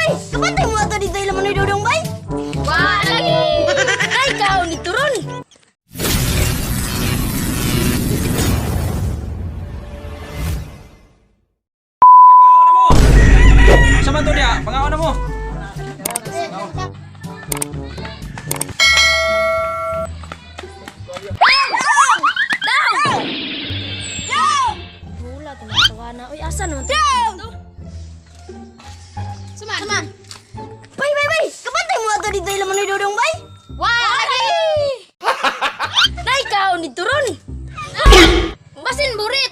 Bay! Kapantay mo ato dito ilang manoy dudong, bay! Wa lagi. Ay, kao ni Turon! Pangaon na mo! Sa man to niya, pangaon na mo. Down! Down! Down! Wala tumatawa na. Uy, asa no? Down! Suman. Suman. Bay, bay, bay! Kapantay mo ato dito ilang manoy dudong, bay! Wa lagi. Ay, kao ni Turon! Basin burit.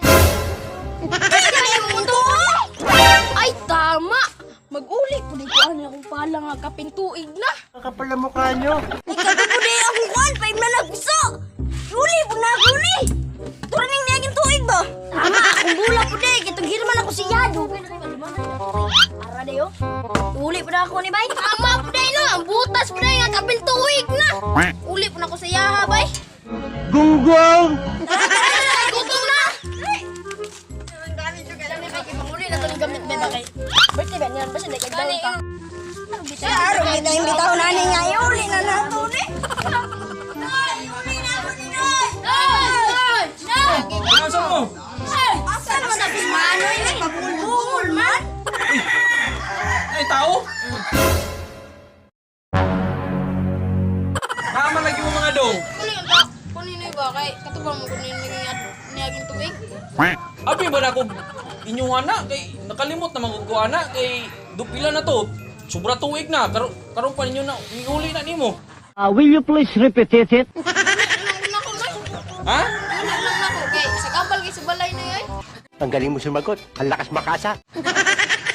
Ay, tama. Mag-uli po ko ano akong pala nga kaping tuig na. Kapal na mukha nyo. Ay, kagapo na akong kuwan! Five na nagpiso! Uli po na ako, uli! Turon yung niyaging tuig ba? Tama, akong bula po di. Kitong hirman ako siya. Dugay na kayo. Lima na yun. Ara dayo. Uli po na ako ni bay. Tama po di no. Ang butas po di nga kaping tuig na. Uli po na ako sa yaha bay. Gunggong! Ay, gutom na. Uli na ito ng gamit bay bakay. Birthday ba niyan? Basta di kay daon ka. Araw, kita yung bitaw na niya. Uli na na ito, uli! Uli na ako ni Noy! Pangaon sa mo. Asa naman sa Manoy? Pabulbul man! Ay, tao. Tama lagi mo mga dong. Kunin ba? Kunin ba kay katubang mo kunin niyaging tubig? Abi ba na ako inyong anak kay nakalimot na mangugo anak kay dupila na to. Sobra tuig na karon karon pa ninyo na iuli na nimo. Will you please repeat it? Ano na ko bay? Ha? Ano lang nako kay sa gabal kay sa balay na yay. Ang galing mo sumagot. Ang lakas makasa.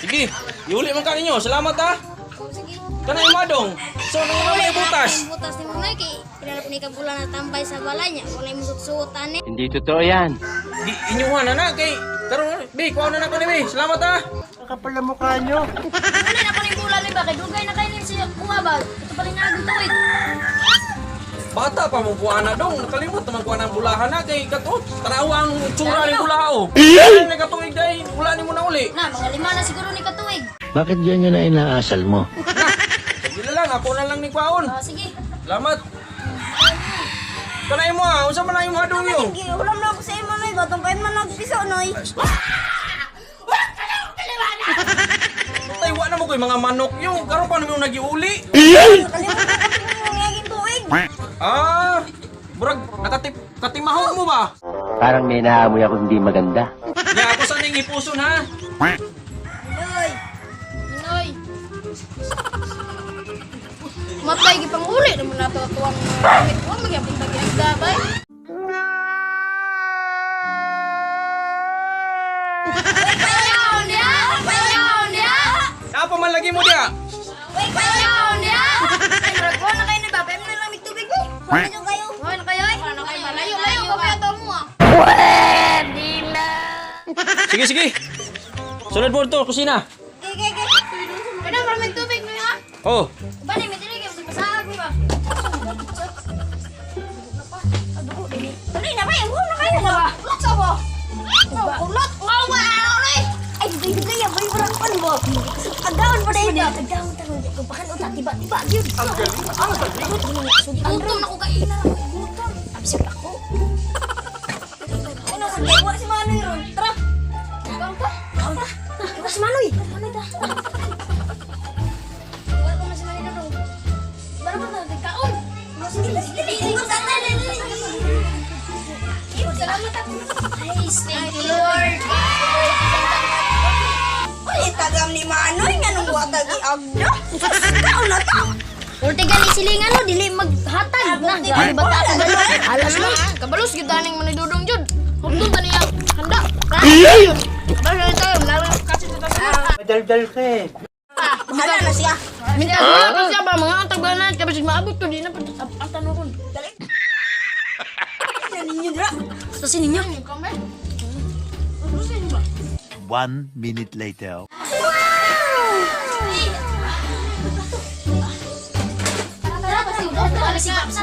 Sige, iuli man ka ninyo. Salamat ha. Oh, sige. Kanay madong. So nang may butas. Ang butas ni Munay kay pinanap ni kabula na tambay sa balay niya. Wala mo suot ani. Hindi totoo yan. Di inyuhan na na kay karon be kuha na nako ni be. Salamat ha. Kapal na mukha nyo. Ano na ko ni bula ni ba kay dugay na kay ni siya kuha ba? Ito pa rin naging tuig. Bata pa mo kuha na dong. Nakalimot naman kuha ng bulahan na kay kato. Tanawa ang tsura ni bulaha oh. Ay nagkatuig dai wala nimo na uli. Na mga lima na siguro ni katuig. Bakit ganyan na inaasal mo? Sige na lang ako na lang ni kuhaon. Oh, sige. Salamat. Kanay mo ha, unsa man ang imong hadong yo? Ulam na ako sa imo, Noy. Batong five na nagpiso, Noy. Tay wa na mo koy mga manok yo. Karon pa nimo nagiuli. Nakalimutan ko yung niyaging tuig. Ah, murag nakatip katimaho mo ba? Parang may naamoy ako hindi maganda. Nya ako sa ning ipuson ha. Noy! Noy. Matay gipang uli naman nato tuwang mga gamit. Wa magyapon tagi agda bay. Payaw niya! Payaw niya! Napa man lagi mo diya. Payaw niya! Ay, murag kuha na kayo na ba? Five na lang may tubig, bay. Kuha na kayo. Kuha na kayo ay. Kuha na kayo. Layo layo pa kayo mo ah. Sige sige. Sunod mo to kusina. Okay, okay, okay. Kada maraming tubig no ha. Oh, Bani may dili kay pasaag mi ba. Tuloy na, bay. Ulam na kayo na ba? Kulot sa ba? Kulot. Wow wow ni. Ay, dugay, dugay. Bay, murag pan ba? Agaon pa dahil ba? Agaon tanong. Kung pakan utak, tiba, tiba. Yun. Ang galing. Ang galing. Gutom na ko kaina. Gutom. Absent ako. Ano, kung kay wa si Manoy ron. Tara. Kaon ka. Kaon ta. Wa si Manoy. Manoy ta. Wala ko man si Manny Dodong. Bara ba ta kaon? Sige, sige, sige. Salamat ako. Ay, thank you Lord. Uy, tagam ni Manoy nga nung wa tagi agda. Kaon na ta. Ulti gani silingan no dili maghatag na. Grabe ba ta ako gani? Alas mo. Kabalos gyud aning Manny Dodong jud. Hugdon ta niya handa. Kabalos tayo, laro kasi sa taas. Madaldal ka eh. Bahala na siya. Minta ko siya ba mga antagbanan kabisig maabot to di na ang tanong kon. Ano ninyo dra? Sa ninyo. Kami. 1 minute later.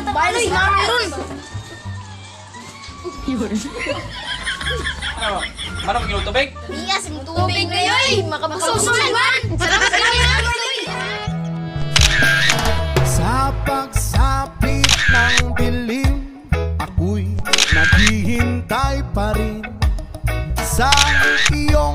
Bahay si Mami ron. ano? Manok ginulo tubig? Iya, sa tubig na yun. Makabusog man. Salamat sa kanya. pa rin sa iyong